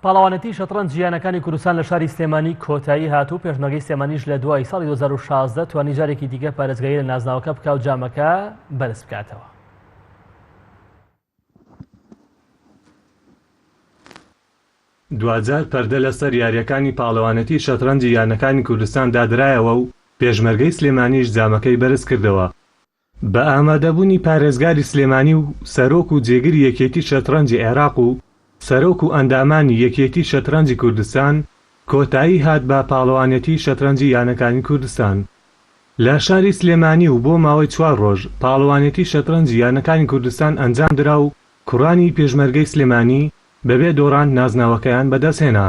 پاڵەوانێتی شەتڕەنجی یانەکانی کوردستان لە شاری سلێمانی کۆتایی هات و پێشمەرگەی سلێمانیش لە دوای ساڵی 2016 توانی جارێکی دیکە پارێزگاری لە نازناوەکە بکا و جامەکە بەرز بکاتەوە. دواجار پەردە لەسەر یارییەکانی پاڵەوانێتی شەتڕەنجی یانەکانی کوردستان دادرایەوە و پێشمەرگەی سلێمانیش جامەکەی بەرزکردەوە. بە ئامادەبوونی پارێزگاری سلێمانی و سەرۆک و جێگری یەکێتی شەتڕەنجی عێراق و سەرۆک و ئەندامانی یەکێتی شەتڕەنجی کوردستان کۆتایی هات بە پاڵەوانێتی شەتڕەنجی یانەکانی کوردستان لە شاری سلێمانی و بۆ ماوەی چوار ڕۆژ پاڵەوانێتی شەتڕەنجی یانەکانی کوردستان ئەنجامدرا و کوڕانی پێشمەرگەی سلێمانی بەبێ دۆڕان نازناوەکەیان بەدەستهێنا.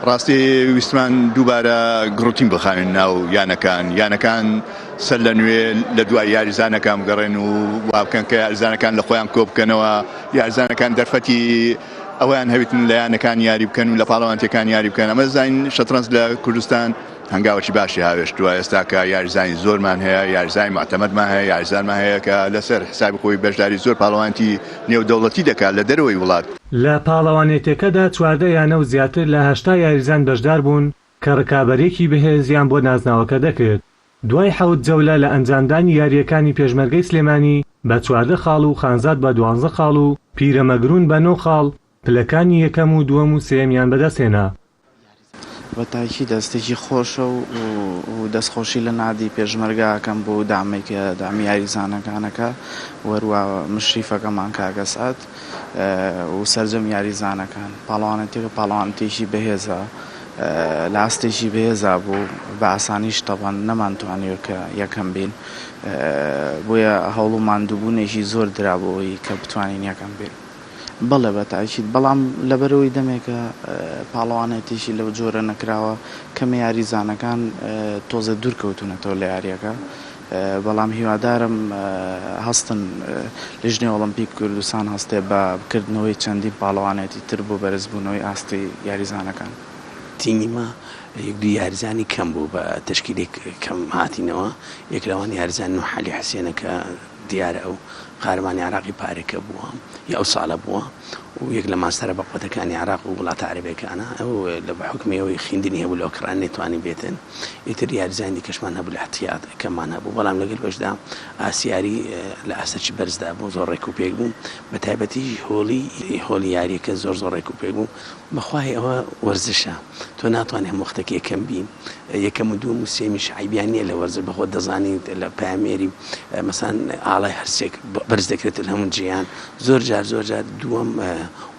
ڕاستی ویستمان دووبارە گڕوتین بخاوین ناو یانەکان، یانەکان سەر لە نوێ لە دوای یاریزانەکان بگەڕێن و وابکەن کە یاریزانەکان لە خۆیان کۆ بکەنەوە، یاریزانەکان دەرفەتی ئەوەیان هەبیتن لە یانەکان یاری بکەن و لە پاڵەوانتیەکان یاری بکەن. ئەمە زانین شەترەنج لە کوردستان هەنگاوەکی باشی هاوێشتووە، ئێستا کە یاریزانی زۆرمان هەیە، یاریزانی موعتەمەدمان هەیە، یاریزانمان هەیە کە لەسەر حسابی خۆی بەشداری زۆر پاڵەوانتی نێودەوڵەتی دەکات لە دەرەوەی وڵات. لە پاڵەوانێتیەکەدا 14 یانە و زیاتر لە 80 یاریزان بەشداربوون کە ڕکابەریەکی بەهێزیان بۆ نازناوەکە دەکرد. دوای حەوت جەولە لە ئەنجامدانی یارییەکانی پێشمەرگەی سلێمانی بە 14 خاڵ و خانزاد بە دوانزە خاڵ و پیرەمەگرون بە نۆ خاڵ پلەکانی یەکەم و دووەم و سێیەمیان بەدەستهێنا. بە تاکید هەستێکی خۆشە و دەستخۆشی لە نادی پێشمەرگە ئەکەم بۆ دامەی کە دامی یاریزانەکان ئەکا و هەروا مشریفەکەمان کاک ئەسعەد و سەرجەم یاریزانەکان. پاڵەوانێتیەکە پاڵەوانێتیەکی بەهێزە لە ئاستێکی بەهێزا بوو بە ئاسانیش تەبعەن نەمانتوانیوە کە یەکەم بین بۆیە هەوڵ و ماندووبوونێکی زۆر درا بۆ ئەوەی کە بتوانین یەکەم بین. بەڵێ بە تاکید، بەڵام لەبەرئەوەی دەمێکە پاڵەوانێتیی لەو جۆرە نەکراوە، کەمێ یاریزانەکان تۆزێ دوور کەوتوونەتەوە لە یارییەکە، بەڵام هیوادارم هەستن لیژنەی ئۆڵۆمپیک کوردستان هەستێ بە کردنەوەی چەندین پاڵەوانێتی تر بۆ بەرزبوونەوەی ئاستی یاریزانەکان. تیمی مە یەک دوو یاریزانی کەم بوو بە تەشکیلێک کەم هاتینەوە، یەک لەوان یاریزان نوح عەلی حسێنە کە دیارە ئەو قارەمانی عێراقی پارێکە بووە یا ئەو ساڵە بووە و یەک لە ماستەرە بەقوەتەکانی عێراق و وڵاتە عەرەبیەکانە ئەو لە بە حوکمی ئەوەی خیندنی هەبوو لە ئۆکران نەیتوانی بێتن ئیتر یاریزانی دیکەشمان هەبوو لە احتیاط کەممان هەبوو بەڵام لەگەل بەشدا ئاسیاری لە ئاستەکی بەرزدا بوو زۆر ڕێک و پێک بوو بە تایبەتی هۆڵی هۆڵی یاریەکە زۆر زۆر ڕێک و پێک بوو بەخوای ئەوە وەرزشە تۆ ناتوانی هەموو وەختێک یەکەم بی یەکەم و دووەم و سێیەمیش عەیبیان نییە لە وەرزش بە خۆت دەزانی لە پەیامێری مەسان ئاڵای هەرسێک بەرز دەکرێت لە هەموو جیهان زۆر جار زۆر جار دووەم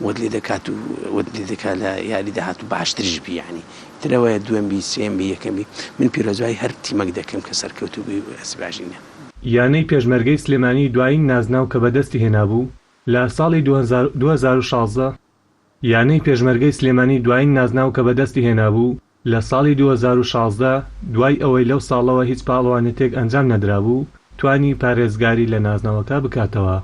وەت لێ دەکات و وەت لێ دەکات لە یاری داهات و باشتریش بی یعنی ترەوەیە دووەم بی سێیەم بی یەکەم بی من پیرۆزبایی هەر تیمەک دەکەم کە سەرکەوتوو بی ئەسباژی نیە. یانەی پێشمەرگەی سلێمانی دوایین نازناو کە بەدەستی هێنابوو لە ساڵی 2016، یانەی پێشمەرگەی سلێمانی دوایین نازناو کە بەدەستی هێنابوو لە ساڵی 2016 دوای ئەوەی لەو ساڵەوە هیچ پاڵەوانێتیەک ئەنجام نەدرابوو توانی پارێزگاری لە نازناوەکە بکاتەوە.